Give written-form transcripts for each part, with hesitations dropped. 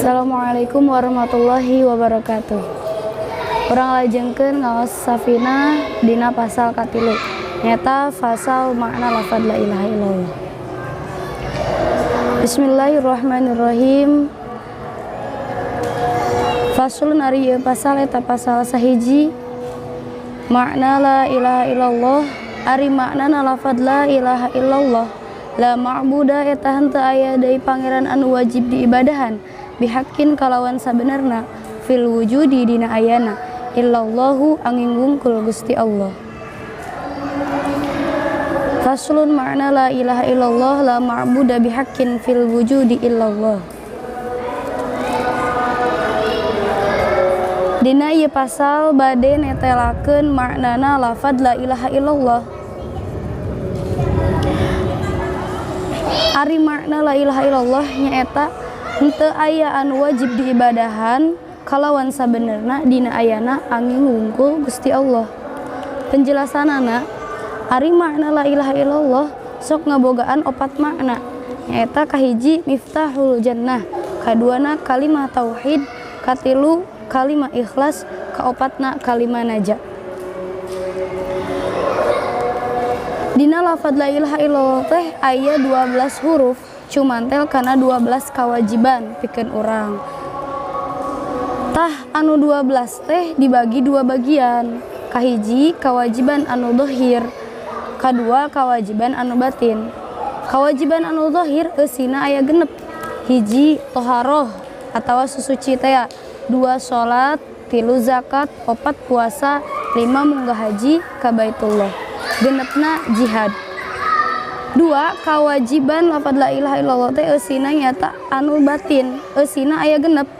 Assalamualaikum warahmatullahi wabarakatuh. Urang lajengkeun ngaos Safina dina pasal katilu, nyaeta fasal makna lafad la ilaha illallah. Bismillahirrahmanirrahim. Faslun ari ieu pasal eta pasal sahiji, makna la ilaha illallah. Ari maknana lafad la ilaha illallah, la ma'buda eta henteu aya deui pangeran anu wajib diibadahan, bihaqqin kalawan sabenerna, fil wujudi dina ayana, illallahu angin wungkul Gusti Allah. Faslun makna la ilaha illallah, la ma'buda bihaqqin fil wujudi illallah. Dina ieu pasal bade netelakeun maknana lafad la ilaha illallah. Ari makna la ilaha illallah nyaeta henteu aya anu wajib diibadahan kalawan sabenerna dina ayana angin wungkul Gusti Allah. Penjelasanana, ari makna la ilaha illallah sok ngabogaan opat makna, nyaeta kahiji miftahul jannah, kaduana kalimah tauhid, katilu kalimah ikhlas, kaopatna kalimah najah. Dina lafad la ilaha illallah teh aya 12 huruf cumantel kana 12 kawajiban pikeun urang. Tah anu 12 teh dibagi dua bagian. Kahiji kawajiban anu zahir, kadua kawajiban anu batin. Kawajiban anu zahir eusina aya genep. Hiji toharoh atawa susuci teh, 2 salat, 3 zakat, 4 puasa, 5 munggah haji ka Baitullah, genepna jihad. 2 kawajiban lafad la ilaha illallah teh eusina nyata anu batin, eusina aya genep.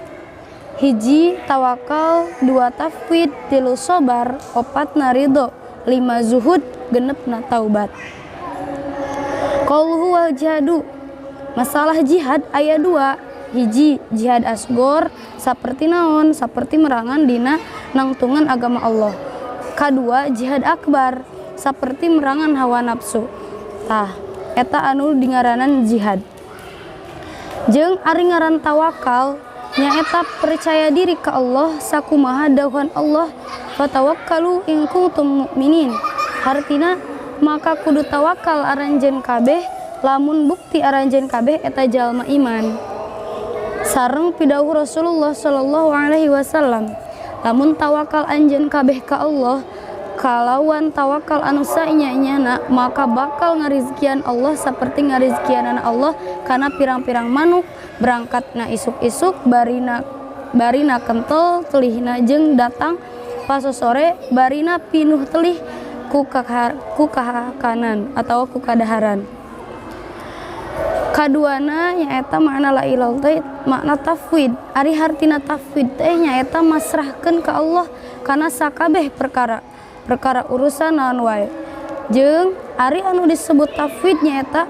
Hiji tawakal, 2 tafwid, 3 sabar, 4 ridho, 5 zuhud, genepna taubat. Qauluhu wal jihadu. Masalah jihad aya 2. Hiji jihad asgor saperti naon, saperti merangan dina nangtungan agama Allah. Kadua jihad akbar saperti merangan hawa nafsu. Tah eta anu dingaranan jihad. Jeung ari ngaran tawakal nyaeta percaya diri ka Allah sakumaha dawuhan Allah, fatawakkalu in kuntum mukminin. Hartina maka kudu tawakal aranjeun kabeh lamun bukti aranjeun kabeh eta jalma iman. Sareng pidawuh Rasulullah sallallahu alaihi wasallam, lamun tawakal anjeun kabeh ka Allah kalawan tawakal anu saenya-enyana maka bakal ngarizkian Allah saperti ngarizkianana Allah kana pirang-pirang manuk berangkatna isuk-isuk barina kentel telihna jeung datang pasosore barina pinuh telih ku kahakanan atawa ku kadaharan. Kaduana nyaeta makna la ilaha teh makna tafwid. Ari hartina tafwid teh nyaeta masrahkeun ka Allah kana sakabeh perkara, perkara urusan naon wae. Jeung ari anu disebut tafwid nyaeta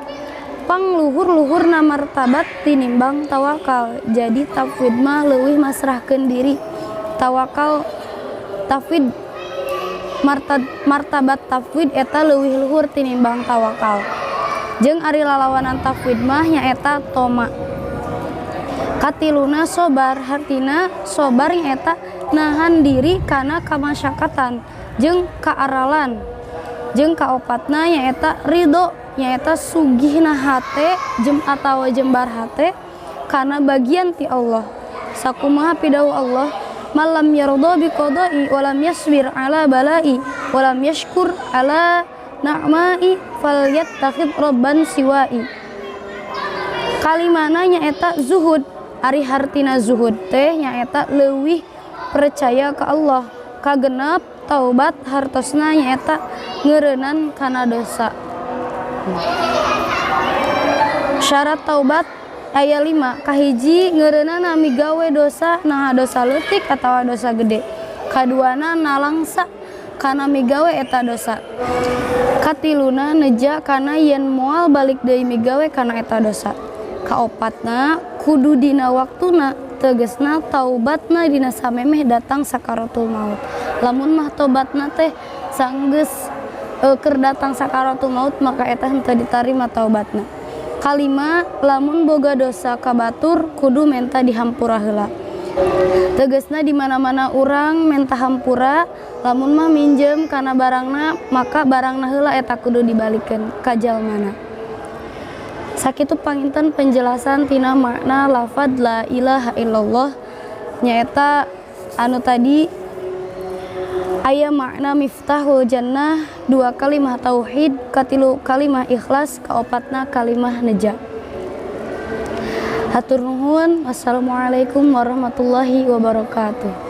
pangluhur-luhurna martabat tinimbang tawakal. Jadi tafwid mah leuwih masrahkeun diri. Tawakal tafwid martabat tafwid eta leuwih luhur tinimbang tawakal. Jeung ari lalawanan tafwid mah nyaeta toma. Katiluna sobar, hartina sobar nyaeta nahan diri kana kamasyakatan jeung kaaralan. Jeung kaopatna nyaeta ridho, nyaeta sugihna hate jem atawa jembar hate kana bagian ti Allah. Sakumaha pidawuh Allah, malam yarda bi qada'i wa lam yasbir ala bala'i wa lam yashkur ala na'ma'i falyattakhid rabban siwa'i. Kalimana nyaeta zuhud. Ari hartina zuhud teh nyaeta leuwih percaya ka Allah. Kagenep taubat hartosna nyaeta ngeureunnan kana dosa. Syarat taubat aya 5. Kahiji ngeureunana migawe dosa, naha dosa leutik atawa dosa gede. Kaduana nalangsa kana migawe eta dosa. Katiluna neja kana yen moal balik deui migawe kana eta dosa. Kaopatna kudu dina waktuna, tegesna taubatna dina samemeh datang sakaratul maut. Lamun mah tobatna teh sanggeus keur datang sakaratul maut maka eta henteu ditarima taubatna. Kalima, lamun boga dosa ka batur kudu menta dihampura heula. Tegesna di mana-mana urang menta hampura, lamun mah minjem kana barangna maka barangna heula eta kudu dibalikeun ka jalmana. Sakitu panginten penjelasan tina makna lafad la ilaha illallah, nyaeta anu tadi aya makna miftahul jannah, dua kalimah tauhid, katilu kalimah ikhlas, kaopatna kalimah neja. Hatur nuhun. Wassalamualaikum warahmatullahi wabarakatuh.